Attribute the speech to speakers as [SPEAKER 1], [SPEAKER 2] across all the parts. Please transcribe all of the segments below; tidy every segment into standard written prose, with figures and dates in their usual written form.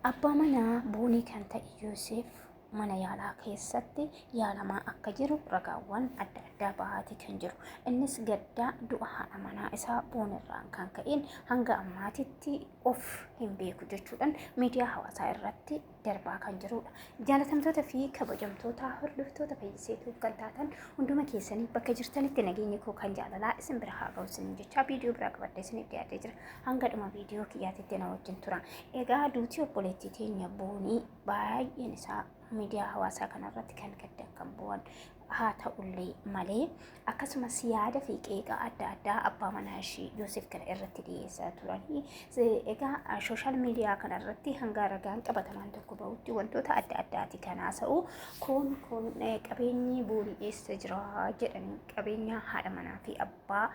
[SPEAKER 1] Abbaa manaa Boonii kan ta'e Yooseef mana yaalaa keessatti yaalamaa akka jiru ragaawwan adda addaa bahaati kan jiru. Innis gaddaa du'a haadha manaa isaa Boonirraan kan ka'een hanga ammaatitti of hin beeku jechuudhaan miidiyaa hawaasaa irratti darbaa kan jirudha. Jaalatamtoota fi kabajamtoota hordoftoota Fayyiseetuuf kan taatan hunduma keessanii bakka jirtanitti nageenyi koo kan jaalalaa isin bira haa ga'u isiniin jechaa viidiyoo biraa qabadhee isiniif dhiyaatee jira. Hanga dhuma viidiyoo kiyyaatitti na wajjin tura. Egaa duutii obboleettii teenya Boonii baay'een isaa miidiyaa hawaasaa kanarratti kan gaddan kan bu'an haa ta'ullee malee akkasumas yaada fi qeeqa adda addaa abbaa manaa ishii Yoosef kana irratti dhiyeessaa turanii. Egaa sooshaal miidiyaa kanarratti hanga ragaan qabatamaan tokko bahutti wantoota adda addaati kan haasa'u. Kun kun qabeenyi Boonii eessa jira jedhanii qabeenya haadha manaa fi abbaa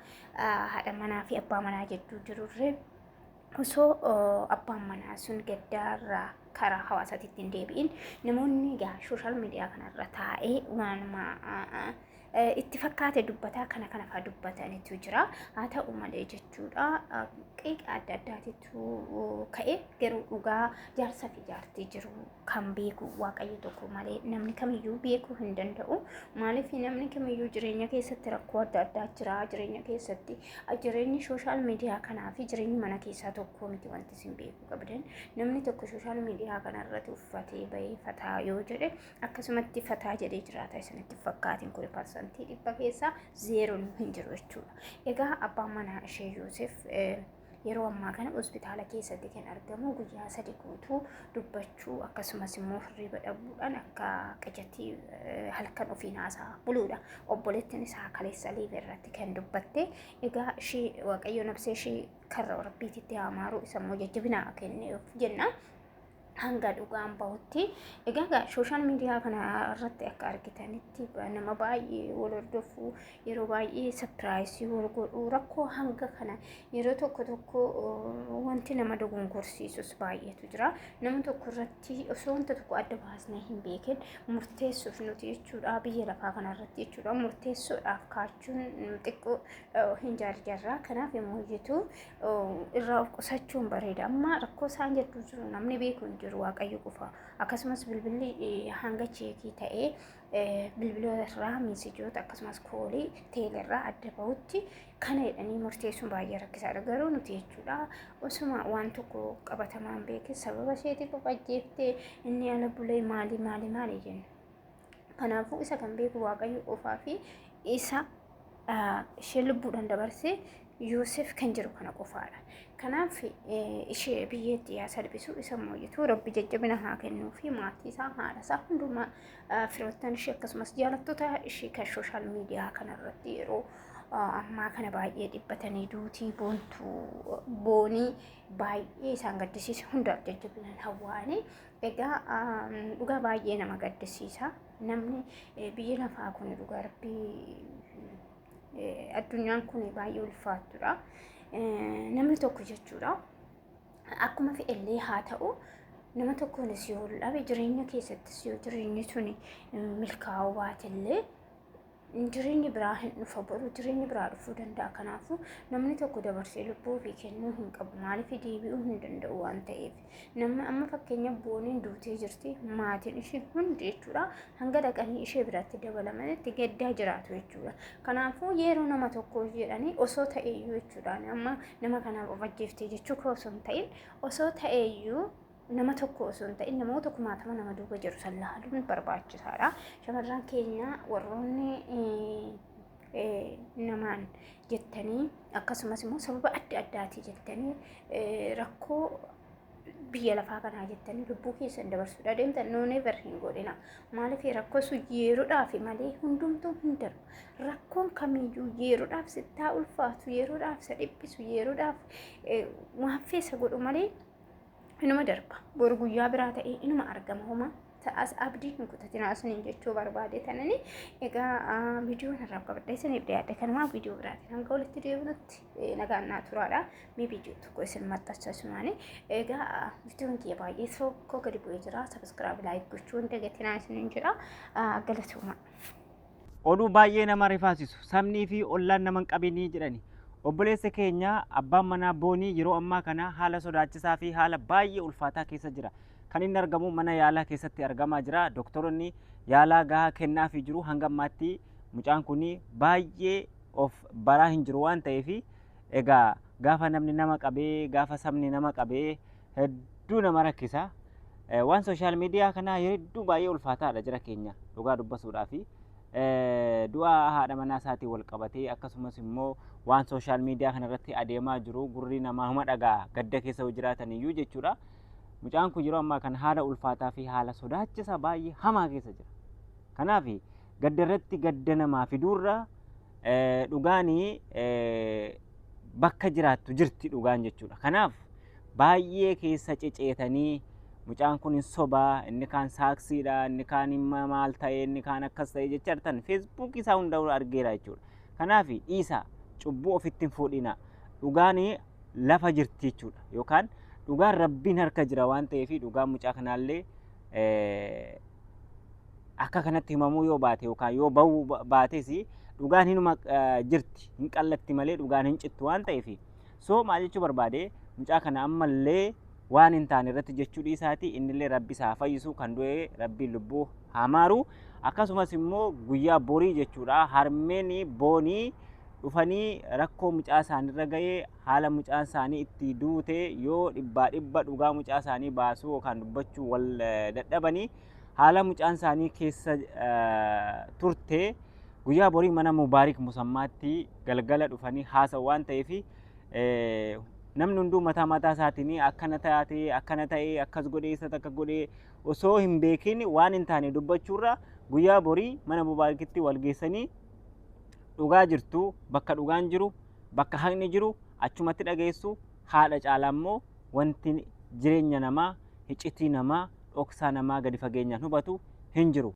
[SPEAKER 1] haadha manaa fi abbaa manaa jidduu jirurree osoo abbaan manaa sun gaddaarraa karaa hawaasaatitti hin deebi'in namoonni egaa sooshaal miidiyaa kanarra taa'ee waanuma itti fakkaate dubbataa kana kana fa'aa dubbatanitu jira. Haa ta'u malee jechuudha qeeqa adda addaatitu ka'e garuu dhugaa jaarsa fi jaartii jiru kan beeku Waaqayyo tokko malee namni kamiyyuu beekuu hin danda'u. Maaliif namni kamiyyuu jireenya keessatti rakkoo adda addaa jira. Jireenya keessatti jireenyi sooshaal miidiyaa kanaa fi jireenyi mana keessaa tokko miti wanti isin beekuu qabdan. Namni tokko sooshaal miidiyaa kanarratti uffatee bahee fataa yoo jedhe akkasumatti fataa jedhee jiraata isinitti fakkaatiin kun 100% keessaa zeeroon hin jiru jechuudha. Egaa abbaan manaa ishee Yoosef yeroo ammaa kana hospitaala keessatti kan argamu guyyaa sadi guutuu dubbachuu akkasumas immoo hirriba dhabuudhaan akka qajatii halkan ofiin haasaa buluudha. Obboleettiin isaa kaleessa liiva irratti kan dubbatte egaa ishee Waaqayyo nabsee ishee karra rabbiititti haa maaru isa immoo jajjabina kenneef jenna. Hanga dhugaan bahutti egaa sooshaal miidiyaa kana irratti akka argitanitti nama baay'ee wal hordofuu yeroo baay'ee sapiraayisii wal godhuu rakkoo hanga kana yeroo tokko tokko wanti nama dogongorsiisus baay'eetu jira. Nama tokko irratti osoo wanta tokko adda baasnee hin beekin murteessuuf nuti jechuudha biyya lafaa kana irratti jechuudha murteessuudhaaf kaachuun xiqqoo hin jarjarra. Kanaaf immoo jitu irraa of qusachuun bareeda. Amma rakkoo isaan jidduu jiru namni beeku hin jiru Waaqayyo qofa. Akkasumas bilbilli hanga cheekii ta'ee bilbiloota irraa miisijoota akkasumas koolii teelerraa adda bahutti kana jedhanii murteessuun baay'ee rakkisaadha. Garuu nuti jechuudha osuma waan tokko qabatamaan beekin sababa isheetiif of ajjeeftee inni ala bulee maali maali maali jenna. Kanaafuu isa kan beeku Waaqayyo qofaa fi isa ishee lubbuudhaan dabarsee Yoosef kan jiru kana qofaadha. Kanaaf ishee biyyeetti yaa salphisu isa mooyitu Rabbi jajjabina haa kennuu fi maatii isaa haadha isaa hundumaa firoottan ishee akkasumas jaalattoota ishee kan sooshaal miidiyaa kanarratti yeroo ammaa kana baay'ee dhiphatanii duutii boontuu boonii baay'ee isaan gaddisiise hundaaf jajjabinaan hawwaanii. Egaa dhugaa baay'ee nama gaddisiisa. Namni biyyi lafaa kun dhugaa rabbii addunyaan kun baay'ee ulfaattudha. Namni tokko jechuudha akkuma fe'ellee haa ta'u nama tokkoonis yoo dhabe jireenya keessattis yoo jireenyi suni milkaa'uu baatellee Jireenyi biraa hin dhufa boru jireenyi biraa dhufuu danda'a. Kanaafuu namni tokko dabarsee lubbuu ofii kennuu hin qabu. Maaliif deebi'uu hin danda'u waan ta'eef. Namni amma fakkeenya Booniin duutee jirti maatiin ishee hundi jechuudha hanga dhaqanii ishee biratti dabalamanitti gaddaa jiraatu jechuudha. Kanaafuu yeroo nama tokko jedhanii osoo ta'eeyyuu jechuudha amma nama kanaaf of ajjeeftee jechuu koo osoo hin ta'in osoo ta'eeyyuu nama tokko osoo hin ta'in namoota kumaatama nama duuba jiru san laaluun barbaachisaadha. Shamarran keenya warroonni namaan jettanii akkasumas immoo sababa adda addaatii jettanii rakkoo biyya lafaa kanaa jettanii lubbuu keessan dabarsuudha deemtan no never hin godhina. Maaliif rakkoo sun yeroodhaaf malee hundumtuu hin darba. Rakkoon kamiyyuu yeroodhaaf sittaa ulfaatu, yeroodhaaf isa dhiphisu, yeroodhaaf waan feesa godhu malee inuma darba. Boru guyyaa biraa ta'ee inuma argama homa ta'as abdii hin kutatinaa isiniin jechuu barbaade tanani. Egaa viidiyoon har'aaf qabadhee isiniif dhiyaadhe kanumaa viidiyoo biraatiin hanga walitti deebinutti nagaan naa turaadha. Mee viidiyoo tokko isin maxxansa isumaani. Egaa viidiyoon kiyya baay'ee tokko gadi bu'ee jira. Sabiskiraayib laayik gochuu hin dagatinaa isiniin jedha. Galatooma.
[SPEAKER 2] Oduu baay'ee nama rifaasisu sabnii fi ollaan nama hin qabinii jedhani. Obboleessi keenya abbaan manaa Boonii yeroo ammaa kana haala sodaachisaa fi haala baay'ee ulfaataa keessa jira. Kan inni argamu mana yaalaa keessatti argamaa jira. Doktoroonni yaalaa gahaa kennaafii jiru. Hanga ammaatti mucaan kun baay'ee of baraa hin jiru waan ta'eef, egaa gaafa namni nama qabee, gaafa sabni nama qabee, hedduu nama rakkisa. Waan social media kanaa hedduu baay'ee ulfaataadha jira keenya, dhugaa dubbasuudhaafi. Du'a haadha manaa isaatiin wal qabatee, akkasumas immoo waan social media kanarratti adeemaa jiru gurri namaa huma dhagaa, gadda keessa yoo jiraatan iyyuu jechuudha. Mucaan kun yeroo ammaa kana haala ulfaataa fi haala sodaachisaa baay'ee hamaa keessa jira. Kanaaf gadda irratti gadda namaa fiduurra, dhugaanii bakka jiraattu jirti dhugaan jechuudha. Kanaaf baay'ee keessa ceceetanii mucaan kun hin sobaa, inni kaan saaksiidha, inni kaan maal ta'e, inni kaan akkas ta'e jecha jirtan, Feesbuukii isaa hunda argeera jechuudha. Kanaaf dhiisa, cubbuu ofitti hin fuudhina. Dhugaan lafa jirti jechuudha. Yookaan dhugaan Rabbiin harka jira waan ta'eef, dhugaan mucaa kanaallee akka kanatti himamuu yoo baate yookaan yoo bahuu baates, dhugaan hinuma jirti, hin qallatti malee dhugaan hin cittu waan ta'eef. So maal jechuu barbaade, mucaa kana ammallee waan hin taane irratti jechuu dhiisaati. Innillee Rabbi isaa fayyisu, kan du'e Rabbiin lubbuu haa maaru. Akkasumas immoo guyyaa borii jechuudha, harmeen Boonii dhufanii rakkoo mucaa isaaniirra ga'ee, haala mucaan isaanii itti duute, yoo dhibbaa dhibba dhugaa mucaa isaanii baasuu yookaan dubbachuu wal dadhabanii, haala mucaan isaanii keessa turte guyyaa borii mana Mubaarik Musammaatti galgala dhufanii haasa'u waan ta'eef, namni hunduu mataa mataa isaatiin akkana taate, akkana ta'e, akkas godhee, isa takka godhee osoo hin beekin waan hin taane dubbachuurra, guyyaa borii mana Mubaarikitti wal geessanii dhugaa jirtu, bakka dhugaan jiru, bakka haqni jiru achumatti dhageessu. Haadha caalaa immoo wanti jireenya namaa, hicitii namaa, dhoksaa namaa gadi fageenyaan hubatu hin jiru.